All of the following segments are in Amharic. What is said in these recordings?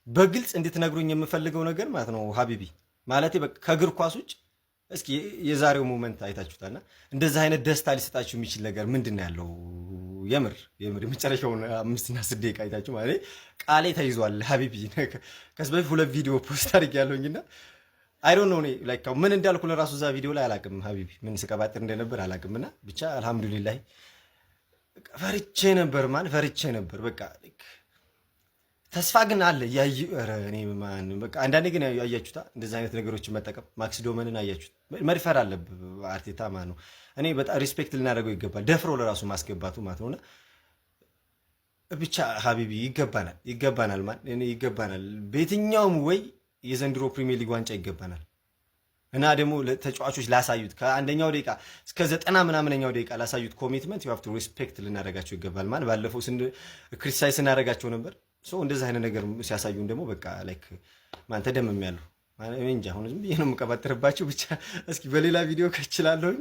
በግልጽ እንድትነግሩኝ የምፈልገው ነገር ማለት ነው حبيبي፣ ማለቴ በቃ ከእግር ኳስ ውጭ እስኪ የዛሬው moment አይታችሁታልና እንደዚህ አይነት ደስታ ሊሰጣችሁ የሚችል ነገር ምንድን ነው ያለው? የምር የምር የመጨረሻውን 5ና 6 ደቂቃ አይታችሁ ማለት ቃሌ ተይዟል حبيبي። ከዚህ በፊት ሁለት ቪዲዮ post አድርጌያለሁኝና I don't know፣ እኔ like ምን እንዳልኩ ለራሱ እዛ ቪዲዮ ላይ አላቅም። حبيبي ምን ስቀባጥር እንደነበር አላቅምና ብቻ الحمد لله። ፈርቼ ነበር man፣ ፈርቼ ነበር። በቃ ተስፋ ግን አለ። ያዩ ኧረ እኔ ማን በቃ አንዳንዴ ግን ያያችሁታ እንደዚህ አይነት ነገሮችን መጠቀም፣ ማክስ ዶመንን አያችሁት። መድፈር አለብህ አርቴታ ማለት ነው። እኔ በጣም respect ልናደርገው ይገባል። ደፍሮ ለራሱ ማስገባቱ ማለት ነውና ብቻ حبيبي ይገባናል፣ ይገባናል፣ man እኔ ይገባናል። በየትኛውም ወይ የዘንድሮ ፕሪሚየር ሊግ ዋንጫ ይገባናል። እና ደግሞ ተጫዋቾች ላሳዩት ከአንደኛው ደቂቃ እስከ ዘጠና ምናምነኛው ደቂቃ ላሳዩት commitment you have to respect ልናደርጋቸው ይገባል። Man ባለፈው criticize ስናደርጋቸው ነበር። So እንደዚህ አይነት ነገር ሲያሳዩን ደግሞ በቃ like man ተደምም ያሉ እንጂ አሁን ዝም ብዬ ነው የምቀባጥርባቸው። ብቻ እስኪ በሌላ ቪዲዮ ከችላለሁኝ።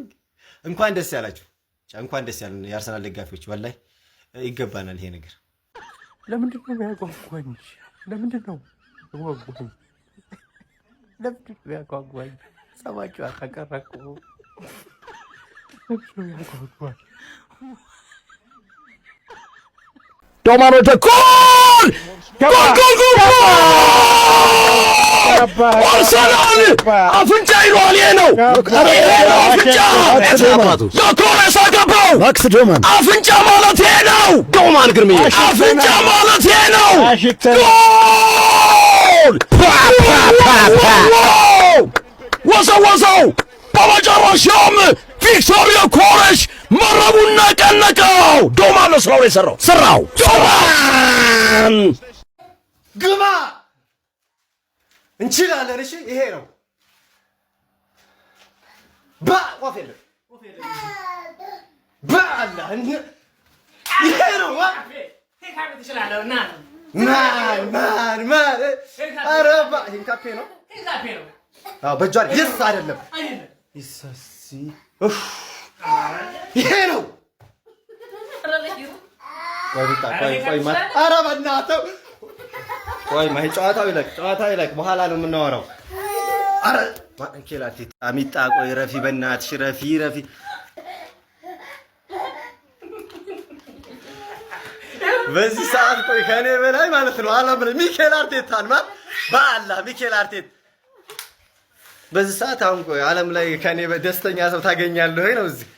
እንኳን ደስ ያላችሁ፣ እንኳን ደስ ያለን የአርሰናል ደጋፊዎች፣ والله ይገባናል ይሄ ነገር። ለምንድን ነው ያጓጓኝ? ለምንድን ነው ያጓጓኝ? ለምንድን ነው ያጓጓኝ? ሰማችሁ? አታቀረቁ። ለምንድን ነው ያጓጓኝ? ዶማን ወደ ጎል፣ ጎል፣ ጎል፣ ጎል! አርሰናል አፍንጫ ይሏል። ይሄ ነው፣ ይሄ ነው አፍንጫ። ዮኬሬስ አገባው። ማክስ ዶማን። አፍንጫ ማለት ይሄ ነው። ዶማን ግርሜ አፍንጫ ማለት ይሄ ነው። ጎል ወሰወሰው። በመጨረሻም ቪክቶር ዮኬሬስ መረቡን ነቀነቀው። ዶማን ነው ስራውን የሰራው፣ ሰራው ዶማን። ግባ፣ እንችላለን። እሺ ይሄ ነው። ወፍ የለም፣ በአላህ ይሄ ነው። Man, man, man! ኧረ ሂንካፔ ነው። አዎ በእጇ yes አይደለም ይሰሲ፣ ይሄ ነው። ቆይ ቆይ ቆይ፣ ኧረ በእናትህ ቆይ፣ ማይ ጨዋታው ይለቅ፣ ጨዋታው ይለቅ፣ በኋላ ነው የምናወራው። ኧረ ኬላቴ አሚጣ ቆይ ረፊ፣ በእናትሽ ረፊ ረፊ። በዚህ ሰዓት ቆይ ከኔ በላይ ማለት ነው አላም ሚኬል አርቴታን ማለት በአላህ ሚኬል አርቴታ በዚህ ሰዓት አሁን ቆይ ዓለም ላይ ከኔ ደስተኛ ሰው ታገኛለህ ወይ ነው እዚህ።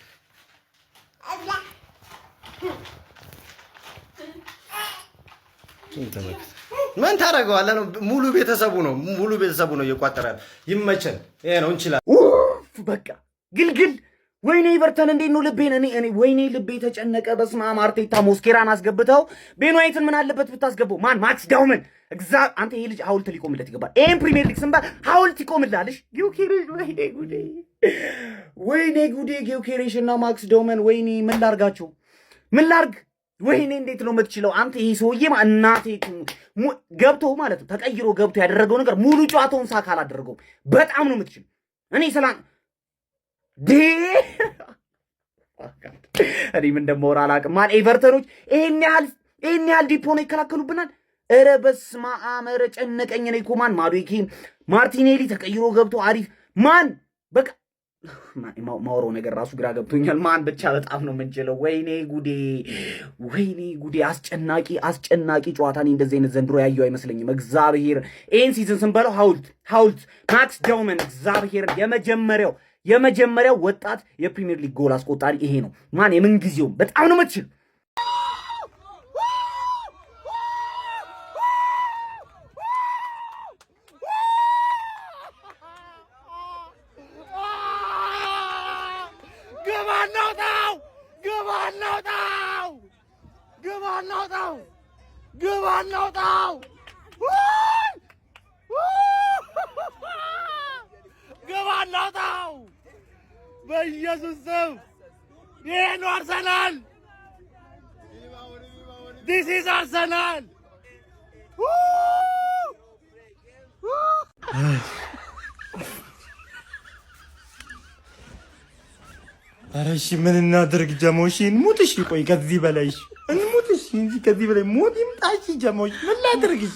ምን ታደርገዋለህ ነው። ሙሉ ቤተሰቡ ነው፣ ሙሉ ቤተሰቡ ነው እየቋጠረ። ይመቸን። ይሄ ነው፣ እንችላለን። በቃ ግልግል። ወይኔ ኤቨርተን እንዴት ነው ልቤን፣ እኔ ወይኔ ልቤ ተጨነቀ። በስመ አብ፣ አርቴታ ሞስኬራን አስገብተው ቤን ዋይትን ምን አለበት ብታስገባው? Man ማክስ ዳውመን እግዛ አንተ ይሄ ልጅ ሐውልት ሊቆምለት ይገባል። ይሄን ፕሪሚየር ሊግ ስንባል ሐውልት ይቆምልሃል። እሺ ጊዮኬሬሽ፣ ወይኔ ጉዴ፣ ወይኔ ጉዴ። ጊዮኬሬሽ እና ማክስ ዳውመን ወይኔ ምን ላርጋቸው? ምን ላርግ? ወይኔ እንዴት ነው የምትችለው አንተ? ይሄ ሰውዬ እናቴ ገብቶ ማለት ነው ተቀይሮ ገብቶ ያደረገው ነገር ሙሉ ጨዋታውን ሳካ አላደረገውም። በጣም ነው የምትችል። እኔ ሰላም እኔ ምን እንደማወራ አላውቅም። Man ኤቨርተኖች ይሄን ያህል deep ሆነው ይከላከሉብናል። ኧረ በስመ አብ፣ ኧረ ጨነቀኝ። እኔ እኮ man ማዱዌኬ ማርቲኔሊ ተቀይሮ ገብቶ አሪፍ man በቃ ማውራው ነገር ራሱ ግራ ገብቶኛል። Man ብቻ በጣም ነው የምንችለው። ወይኔ ጉዴ፣ ወይኔ ጉዴ! አስጨናቂ አስጨናቂ ጨዋታ። እኔ እንደዚህ አይነት ዘንድሮ ያየው አይመስለኝም። እግዚአብሔር ይህን season ስንበለው ሐውልት ሐውልት ማክስ ዳውመን እግዚአብሔር የመጀመሪያው ወጣት የፕሪሚየር ሊግ ጎል አስቆጣሪ ይሄ ነው። Man የምንጊዜውም በጣም ነው የምትችል። ግባ እናውጣው! ግባ እናውጣው! ግባ እናውጣው! ግባ እናውጣው! ግባ እናውጣው! በኢየሱስ ስም ይሄ ነው አርሰናል። This is አርሰናል። ኧረ እሺ ምን እናድርግ ጀሞሽ? እንሙት? እሺ ቆይ ከዚህ በላይ እሺ እንሙት? እሺ እንጂ ከዚህ በላይ ሞት ይምጣ። እሺ ጀሞሽ ምን ላድርግ? እሺ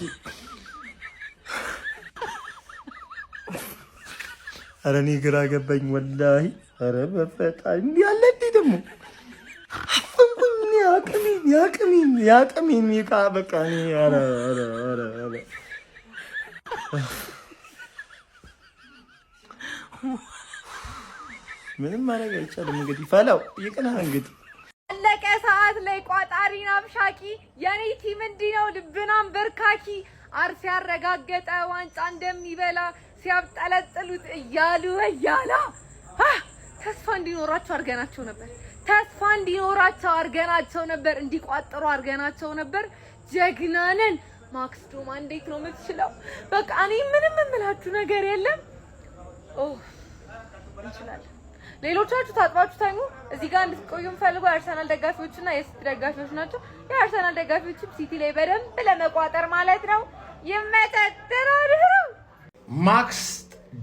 ኧረ እኔ ግራ ገባኝ ወላሂ። ኧረ በፈጣሪ እንዲህ አለ እንዴ ደግሞ አፈንኩኝ። እኔ አቅሜን ያቅሜን ያቅሜን ይቃ በቃ እኔ ኧረ ኧረ ኧረ ኧረ ምንም ማድረግ አይቻልም። እንግዲህ ፈላው ይቅናህ እንግዲህ። አለቀ ሰዓት ላይ ቋጣሪን አብሻቂ የኔ team እንዲህ ነው ልብን አንበርካኪ። አርስ ያረጋገጠ ዋንጫ እንደሚበላ ሲያብጠለጥሉት እያሉ እያላ ተስፋ እንዲኖራቸው አድርገናቸው ነበር። ተስፋ እንዲኖራቸው አድርገናቸው ነበር። እንዲቋጥሩ አድርገናቸው ነበር። ጀግናንን ማክስ ዶማ እንዴት ነው የምትችለው? በቃ እኔ ምንም የምላችሁ ነገር የለም። ኦ እንችላለን። ሌሎቻችሁ ታጥባችሁ ተኙ። እዚህ ጋር እንድትቆዩ የምፈልገው የአርሰናል ደጋፊዎችና የሲቲ ደጋፊዎች ናቸው። የአርሰናል ደጋፊዎችም ሲቲ ላይ በደንብ ለመቋጠር ማለት ነው። ይመጠጥራሉ። ማክስ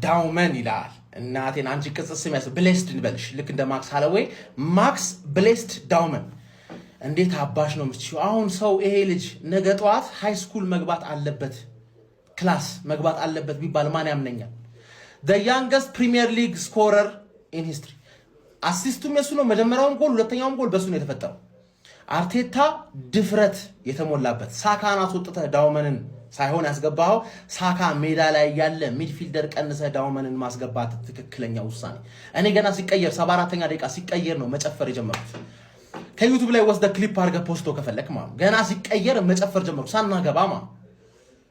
ዳውመን ይላል። እናቴን አንቺ ቅጽል ስም ያስ ብሌስድ እንበልሽ፣ ልክ እንደ ማክስ ሃለዌይ ማክስ ብሌስድ ዳውመን። እንዴት አባሽ ነው የምትችይው? አሁን ሰው ይሄ ልጅ ነገ ጠዋት high school መግባት አለበት፣ class መግባት አለበት ቢባል ማን ያምነኛል? The youngest Premier League scorer in history። Assist ኡም የሱ ነው። መጀመሪያውም ጎል ሁለተኛውም ጎል በሱ ነው የተፈጠረው። አርቴታ ድፍረት የተሞላበት ሳካን አስወጥተህ ዳውመንን ሳይሆን ያስገባኸው፣ ሳካ ሜዳ ላይ ያለ midfielder ቀንሰህ ዳውመንን ማስገባት ትክክለኛ ውሳኔ። እኔ ገና ሲቀየር፣ 74ኛ ደቂቃ ሲቀየር ነው መጨፈር የጀመርኩት። ከ YouTube ላይ ወስደህ ክሊፕ አድርገህ post ከፈለክ ማለት ገና ሲቀየር መጨፈር ጀመርኩ። ሳናገባ ማለት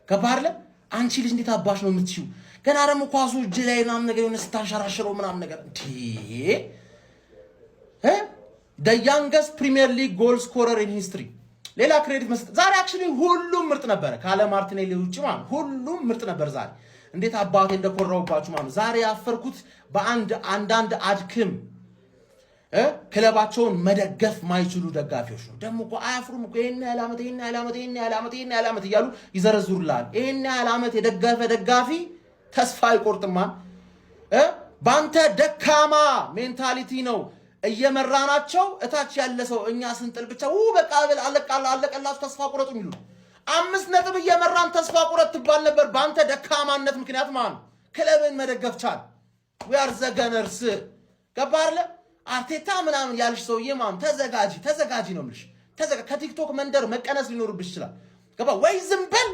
ገባህ አይደለ? አንቺ ልጅ እንዴት አባሽ ነው የምትችይው? ገና ደግሞ ኳሱ እጅ ላይ ምናምን ነገር የሆነ ስታንሸራሽረው ምናምን ነገር እንዴ። The youngest Premier League goal scorer in history። ሌላ credit መስጠት ዛሬ actually ሁሉም ምርጥ ነበረ፣ ካለ ማርቲኔሊ ውጭ ማለት ሁሉም ምርጥ ነበር። ዛሬ እንዴት አባቴ እንደኮራውባችሁ ማለት። ዛሬ ያፈርኩት በአንድ አንዳንድ አድክም ክለባቸውን መደገፍ ማይችሉ ደጋፊዎች ነው። ደግሞ እኮ አያፍሩም እኮ፣ ይሄን ያህል ዓመት፣ ይሄን ያህል ዓመት፣ ይሄን ያህል ዓመት፣ ይሄን ያህል ዓመት እያሉ ይዘረዝሩልሃል። ይሄን ያህል ዓመት የደገፈ ደጋፊ ተስፋ አይቆርጥማ። በአንተ ደካማ mentality ነው እየመራናቸው እታች ያለ ሰው እኛ ስንጥል ብቻ ው በቃ አለቀላችሁ ተስፋ ቁረጡ የሚሉ። 5 ነጥብ እየመራን ተስፋ ቁረጥ ትባል ነበር። በአንተ ደካማነት ምክንያት ማለት ነው። ክለብን መደገፍ ቻል። We are the Gunners። ገባህ አይደለ? አርቴታ ምናምን ያልሽ ሰውዬ ማለት ተዘጋጂ፣ ተዘጋጂ ነው የምልሽ። ከቲክቶክ መንደር መቀነስ ሊኖርብሽ ይችላል። ገባ ወይ? ዝም በል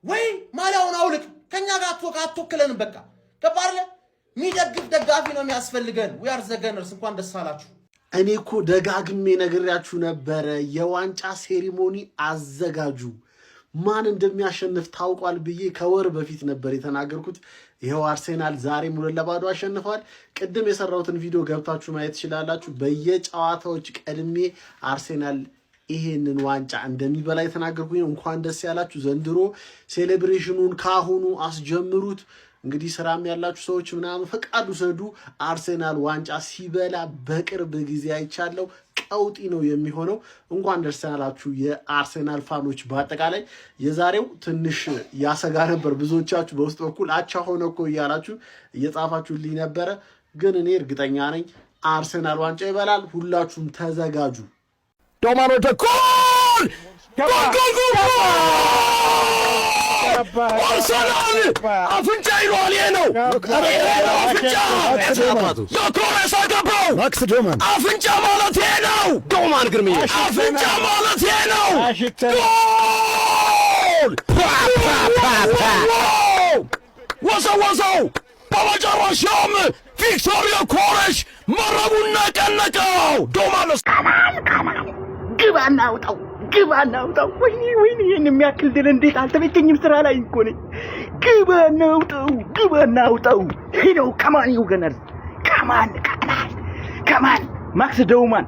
ወይ ማሊያውን አውልቅ። ከኛ ጋር አትወክለንም። በቃ ገባ አይደለ? የሚደግፍ ደጋፊ ነው የሚያስፈልገን። We are the Gunners። እንኳን ደስ አላችሁ። እኔ እኮ ደጋግሜ ነግሬያችሁ ነበረ። የዋንጫ ceremony አዘጋጁ፣ ማን እንደሚያሸንፍ ታውቋል ብዬ ከወር በፊት ነበር የተናገርኩት። ይኸው አርሴናል ዛሬም 2-0 አሸንፈዋል። ቅድም የሰራሁትን ቪዲዮ ገብታችሁ ማየት ትችላላችሁ። በየጨዋታዎች ቀድሜ አርሴናል ይሄንን ዋንጫ እንደሚበላ የተናገርኩኝ። እንኳን ደስ ያላችሁ። ዘንድሮ celebration ኑን ካሁኑ አስጀምሩት። እንግዲህ ስራም ያላችሁ ሰዎች ምናምን ፈቃድ ውሰዱ። አርሴናል ዋንጫ ሲበላ በቅርብ ጊዜ አይቻለው። ቀውጢ ነው የሚሆነው። እንኳን ደስ ያላችሁ የአርሴናል fan ኦች። በአጠቃላይ የዛሬው ትንሽ ያሰጋ ነበር። ብዙዎቻችሁ በውስጥ በኩል አቻ ሆነ እኮ እያላችሁ እየጻፋችሁልኝ ነበረ። ግን እኔ እርግጠኛ ነኝ አርሴናል ዋንጫ ይበላል። ሁላችሁም ተዘጋጁ። ዶማን ወደ ጎል፣ ጎል፣ ጎል፣ ጎል! አርሰናል አፍንጫ ይሏል። ይሄ ነው፣ ይሄ ነው አፍንጫ። ዮኬሬስ አገባው። አፍንጫ ማለት ይሄ ነው። ዶማን ግርምዬ አፍንጫ ማለት ይሄ ነው። ጎል ወሰወሰው። በመጨረሻም ቪክቶር ዮኬሬሽ መረቡን ነቀነቀው። ዶማን ግባ እናውጣው፣ ግባ እናውጣው። ወይኔ ወይኔ፣ ይህን የሚያክል ድል እንዴት አልተመቸኝም። ስራ ላይ እኮ ነኝ። ግባ እናውጣው፣ ግባ እናውጣው። ሄደው come on you Gunners፣ come on, come on, come on ማክስ ደውማን።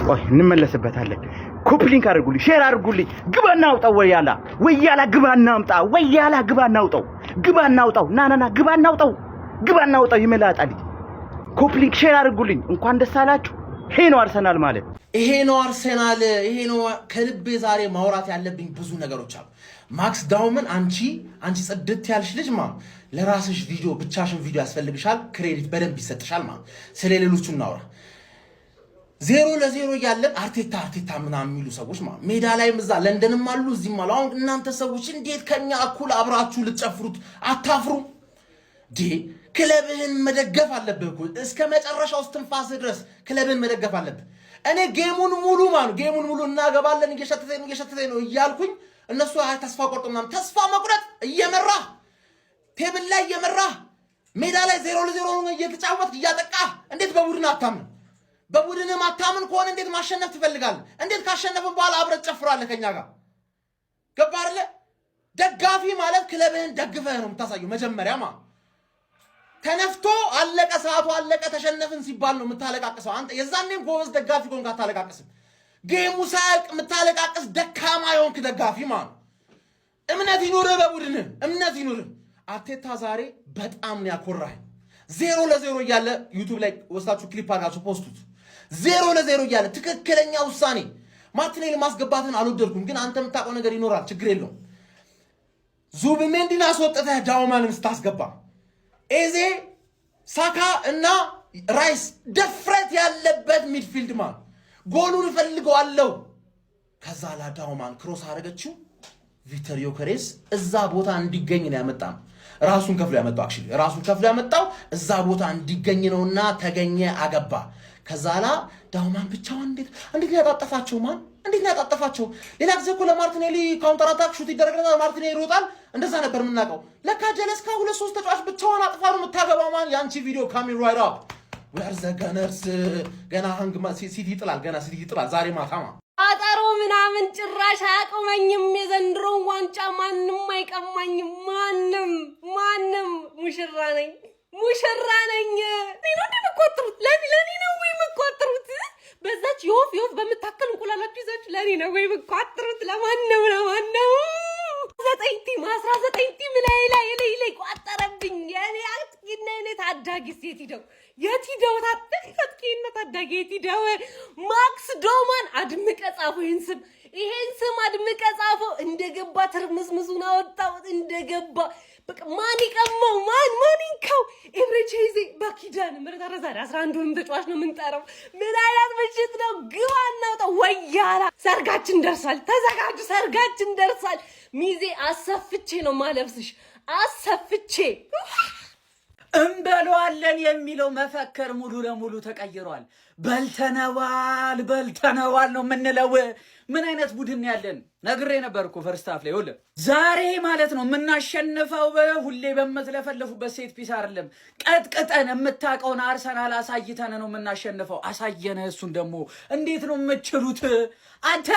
ቆይ እንመለስበታለን። Copy link አድርጉልኝ፣ share አድርጉልኝ። ግባ እናውጣው። ወያላ ወያላ፣ ግባ እናምጣ። ወያላ ግባ እናውጣው፣ ግባ እናውጣው። ና ና ና፣ ግባ እናውጣው፣ ግባ እናውጣው። ይመላጣ ልጅ copy link share አድርጉልኝ። እንኳን ደስ አላችሁ። ይሄ ነው አርሰናል ማለት። ይሄ ነው አርሴናል። ይሄ ነው ከልቤ ዛሬ ማውራት ያለብኝ ብዙ ነገሮች አሉ። ማክስ ዳውመን አንቺ ጽድት ያልሽ ልጅ ማ ለራስሽ ቪዲዮ ብቻሽን ቪዲዮ ያስፈልግሻል። Credit በደንብ ይሰጥሻል። ማ ስለ ሌሎቹ እናውራ። 0-0 እያለን አርቴታ አርቴታ ምናምን የሚሉ ሰዎች ማለት ሜዳ ላይም እዛ ለንደንም አሉ፣ እዚህም አሉ። አሁን እናንተ ሰዎች እንዴት ከኛ እኩል አብራችሁ ልትጨፍሩት አታፍሩም? ዴ ክለብህን መደገፍ አለብህ እኮ፣ እስከ መጨረሻው እስትንፋስህ ድረስ ክለብህን መደገፍ አለብህ። እኔ game ኡን ሙሉ ማለት game ኡን ሙሉ እናገባለን፣ እየሸተተኝ እየሸተተኝ ነው እያልኩኝ እነሱ አይ ተስፋ ቆርጦ ምናምን። ተስፋ መቁረጥ፣ እየመራህ፣ table ላይ እየመራህ፣ ሜዳ ላይ 0-0 እየተጫወትክ፣ እያጠቃህ እንዴት በቡድን አታምን? በቡድን ማታምን ከሆነ እንዴት ማሸነፍ ትፈልጋለህ? እንዴት ካሸነፍን በኋላ አብረህ ትጨፍራለህ ከኛ ጋር? ገባ አይደለ? ደጋፊ ማለት ክለብህን ደግፈህ ነው የምታሳየው። መጀመሪያ ማ ተነፍቶ አለቀ፣ ሰዓቱ አለቀ፣ ተሸነፍን ሲባል ነው የምታለቃቅሰው። አንተ የዛኔም ጎበዝ ደጋፊ ከሆንክ አታለቃቅስም። Game ኡ ሳያልቅ የምታለቃቅስ ደካማ የሆንክ ደጋፊ ማለት ነው። እምነት ይኑርህ፣ በቡድንህ እምነት ይኑርህ። አርቴታ ዛሬ በጣም ነው ያኮራህ። 0-0 እያለ YouTube ላይ ወስዳችሁ ክሊፕ አድርጋችሁ post ኡት። 0-0 እያለ ትክክለኛ ውሳኔ። ማርቲኔሊ ማስገባትን አልወደድኩም፣ ግን አንተ የምታውቀው ነገር ይኖራል፣ ችግር የለውም። ዙቢሜንዲን አስወጥተህ ዳውማንን ስታስገባ ኤዜ፣ ሳካ እና ራይስ ድፍረት ያለበት midfield man፣ ጎሉን እፈልገዋለሁ። ከዛ ላ ዳውማን cross አደረገችው። ቪክተር ዮከሬስ እዛ ቦታ እንዲገኝ ነው ያመጣ ነው። ራሱን ከፍሎ ያመጣው፣ actually ራሱን ከፍሎ ያመጣው እዛ ቦታ እንዲገኝ ነውና ተገኘ፣ አገባ። ከዛ ላ ዳውማን ብቻዋን እንዴት እንዴት ነው ያጣጠፋቸው? ማን እንዴት ነው ያጣጠፋቸው? ሌላ ጊዜ እኮ ለማርቲኔሊ counter attack shoot ይደረግለታል፣ ማርቲኔሊ ይሮጣል። እንደዛ ነበር የምናውቀው። ለካ ጀለስካ ሁለት ሶስት ተጫዋች ብቻዋን አጥፋ ነው የምታገባው። Man፣ የአንቺ ቪዲዮ coming right up። We're the Gunners። ገና ሃንግ ሲቲ ይጥላል፣ ገና ሲቲ ይጥላል ዛሬ ማታማ። ቋጠሮ ምናምን ጭራሽ አያቆመኝም። የዘንድሮን ዋንጫ ማንም አይቀማኝም። ማንም ማንም። ሙሽራ ነኝ፣ ሙሽራ ነኝ። እኔ ነው እንደ የምትቆጥሩት? ለኔ ነው ወይ የምትቆጥሩት? በዛች የወፍ የወፍ በምታከል እንቁላላችሁ ይዛችሁ ለኔ ነው ወይ የምትቋጥሩት? ለማን ነው? ለማን ነው? ዘጠኝ team፣ 19 team ላይ ላይ ላይ ላይ ቋጠረብኝ። የኔ አጥቂና የኔ ታዳጊ የት ሂደው፣ የት ሂደው? አጥቂና ታዳጊ የት ሂደው? ማክስ ዶማን አድምቀ ጻፈው፣ ይሄን ስም፣ ይሄን ስም አድምቀ ጻፈው። እንደገባ ትርምዝምዙን አወጣው። እንደገባ በቃ ማን ይቀማው? ማን ማን ይንካው? ኤብሬቼ ኤዜ፣ በኪዳነ ምህረት፣ ኧረ ዛሬ 11ዱንም ተጫዋች ነው የምንጠራው። ምን አይነት ምሽት ነው? ግባ እናውጣው። ወያላ ሰርጋችን ደርሷል። ተዘጋጁ፣ ሰርጋችን ደርሷል። ሚዜ አሰፍቼ ነው ማለብስሽ፣ አሰፍቼ። እንበለዋለን የሚለው መፈክር ሙሉ ለሙሉ ተቀይሯል። በልተነዋል፣ በልተነዋል ነው የምንለው። ምን አይነት ቡድን ያለን፣ ነግሬ ነበር እኮ first half ላይ። ይኸውልህ ዛሬ ማለት ነው የምናሸንፈው ሁሌ በምትለፈልፉበት set piece አይደለም። ቀጥቅጠን የምታውቀውን አርሰናል አሳይተን ነው የምናሸንፈው። አሳየነ። እሱን ደግሞ እንዴት ነው የምችሉት? አንተ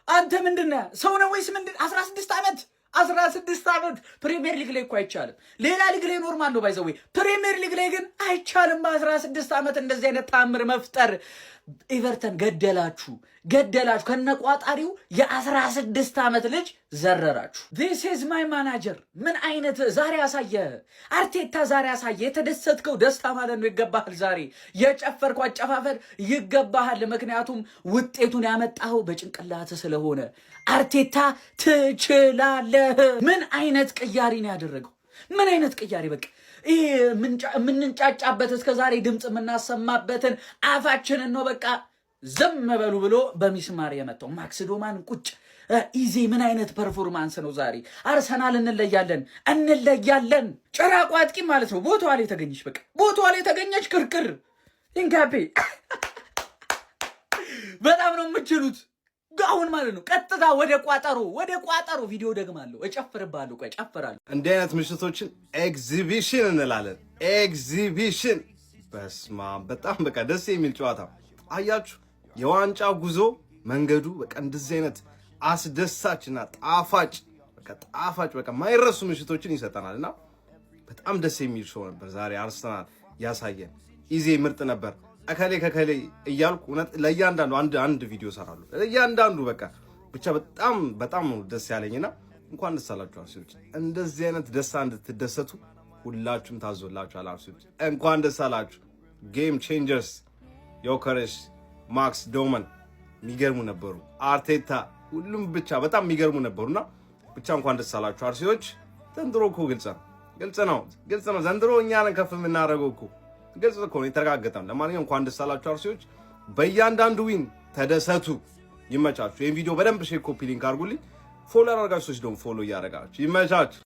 አንተ ምንድን ነህ? ሰው ነው ወይስ ምንድን? 16 ዓመት፣ 16 ዓመት ፕሪሚየር ሊግ ላይ እኮ አይቻልም። ሌላ ሊግ ላይ normal ነው by the way፣ ፕሪሚየር ሊግ ላይ ግን አይቻልም። በ16 ዓመት እንደዚህ አይነት ታምር መፍጠር። ኤቨርተን ገደላችሁ፣ ገደላችሁ። ከነቋጣሪው የ16 ዓመት ልጅ ዘረራችሁ። This is my manager። ምን አይነት ዛሬ አሳየ አርቴታ፣ ዛሬ አሳየ። የተደሰትከው ደስታ ማለት ነው ይገባሃል። ዛሬ የጨፈርከው አጨፋፈር ይገባሃል። ምክንያቱም ውጤቱን ያመጣኸው በጭንቅላት ስለሆነ። አርቴታ ትችላለህ። ምን አይነት ቅያሪ ነው ያደረገው? ምን አይነት ቅያሪ፣ በቃ ይህ የምንንጫጫበት፣ እስከ ዛሬ ድምፅ የምናሰማበትን አፋችንን ነው በቃ ዝም በሉ ብሎ በሚስማር የመታው። ማክስ ዶማን ቁጭ፣ ኢዜ ምን አይነት performance ነው ዛሬ? አርሰናል እንለያለን፣ እንለያለን። ጭራቋ አጥቂ ማለት ነው ቦታዋ ላይ የተገኘች፣ በቃ ቦታዋ ላይ የተገኘች ክርክር ኢንካፔ፣ በጣም ነው የምችሉት። አሁን ማለት ነው ቀጥታ ወደ ቋጠሮ፣ ወደ ቋጠሮ። ቪዲዮ ደግማለሁ፣ እጨፍርባለሁ። ቆይ እጨፍራለሁ። እንዲህ አይነት ምሽቶችን ኤግዚቢሽን እንላለን። ኤግዚቢሽን፣ በስማ በጣም በቃ ደስ የሚል ጨዋታ አያችሁ። የዋንጫ ጉዞ መንገዱ በቃ እንደዚህ አይነት አስደሳችና ጣፋጭ፣ በቃ ጣፋጭ፣ በቃ ማይረሱ ምሽቶችን ይሰጠናል እና በጣም ደስ የሚል show ነበር ዛሬ አርሰናል ያሳየን። ኢዜ ምርጥ ነበር። እከሌ ከከሌ እያልኩ እውነት ለእያንዳንዱ አንድ አንድ ቪዲዮ እሰራለሁ። ለእያንዳንዱ በቃ ብቻ በጣም በጣም ነው ደስ ያለኝና እንኳን ደስ አላችሁ አርሲዎች። እንደዚህ አይነት ደስታ እንድትደሰቱ ሁላችሁም ታዞላችኋል። አርሲዎች እንኳን ደስ አላችሁ። Game changers ዮከረስ፣ ማክስ ዶመን የሚገርሙ ነበሩ። አርቴታ፣ ሁሉም ብቻ በጣም የሚገርሙ ነበሩና ብቻ እንኳን ደስ አላችሁ አርሲዎች። ዘንድሮ እኮ ግልጽ ነው፣ ግልጽ ነው፣ ግልጽ ነው። ዘንድሮ እኛ ነን ከፍ የምናደርገው እኮ፣ ግልጽ እኮ ነው፣ የተረጋገጠ ነው። ለማንኛውም እንኳን ደስ አላችሁ አርሲዎች። በእያንዳንዱ win ተደሰቱ። ይመቻችሁ። ይህን ቪዲዮ በደንብ share፣ copy link አድርጉልኝ። Follow ያላደረጋችሁ ሰዎች ደግሞ follow እያደረጋችሁ ይመቻችሁ።